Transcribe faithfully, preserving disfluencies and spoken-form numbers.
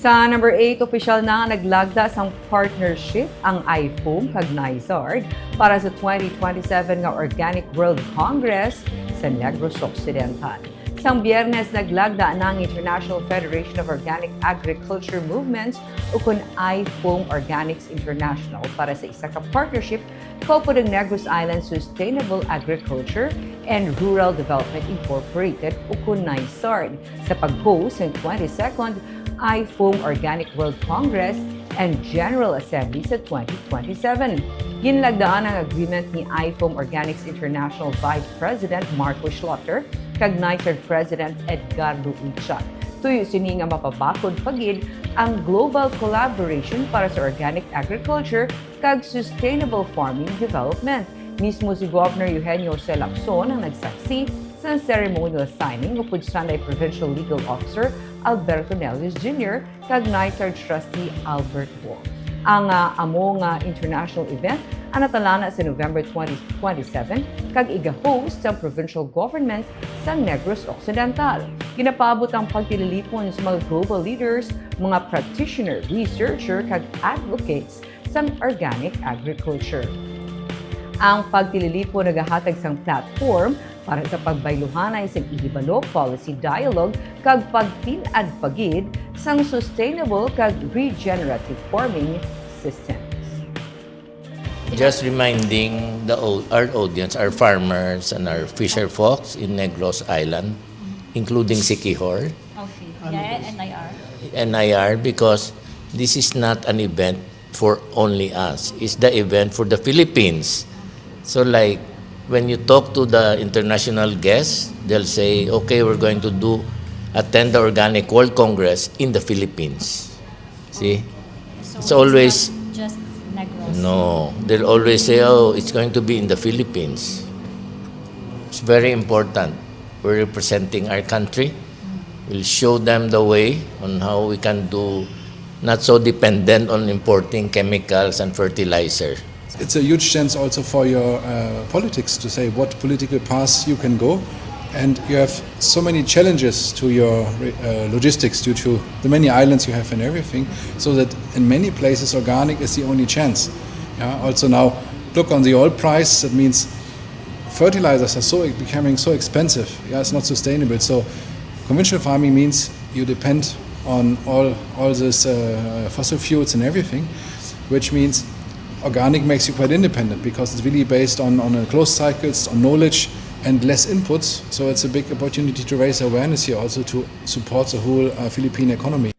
Sa number eight, opisyal na nga naglagda sang partnership ang IFOAM kag NYSARD para sa twenty twenty-seven nga Organic World Congress sa Negros Occidental. Sang Biyernes, naglagda na ang International Federation of Organic Agriculture Movements, ukon IFOAM Organics International, para sa isa ka partnership kaupod ang Negros Island Sustainable Agriculture and Rural Development Incorporated, ukon NYSARD, sa pag-host sang twenty-second IFOAM Organic World Congress and General Assembly sa twenty twenty-seven. Ginlagdaan ang agreement ni IFOAM Organics International Vice President Marco Schlotter kag NYSARD President Edgardo Uchan. Tuyo sini nga mapabakod pa gid ang global collaboration para sa organic agriculture kag sustainable farming development. Mismo si Governor Eugenio Jose Lacson ang nagsaksi sa ceremonial signing upod sanday Provincial Legal Officer Alberto Nelius Junior kag NYSARD Trustee Albert Wong. Ang, ah, amo nga international event ang natalana sa November twenty twenty-seven kag iga-host sang provincial government sa Negros Occidental. Ginapaabot ang pagtililipon sa mga global leaders, mga practitioner, researcher, kag advocates sang organic agriculture. Ang pagtililipon nagahatag sang platform para sa pagbayluhanay sang ihibalo, policy dialogue, kag pagtin-ad pa gid sang sustainable kag regenerative farming systems. Just reminding the au- our audience, our farmers and our fisher folks in Negros Island, including Siquijor, Okay. Yeah, N I R. N I R, because this is not an event for only us. It's the event for the Philippines. So like when you talk to the international guests, they'll say, "Okay, we're going to do attend the Organic World Congress in the Philippines." See? So It's always- not just Negros. No, they'll always say, "Oh, it's going to be in the Philippines." It's very important. We're representing our country. We'll show them the way on how we can do, not so dependent on importing chemicals and fertilizer. It's a huge chance also for your uh, politics to say what political paths you can go. And you have so many challenges to your uh, logistics due to the many islands you have and everything. So that in many places, organic is the only chance. Yeah? Also now, look on the oil price. That means fertilizers are so becoming so expensive. Yeah, it's not sustainable. So conventional farming means you depend on all all these uh, fossil fuels and everything, which means organic makes you quite independent because it's really based on on uh, closed cycles, on knowledge, and less inputs. So it's a big opportunity to raise awareness here, also to support the whole uh, Philippine economy.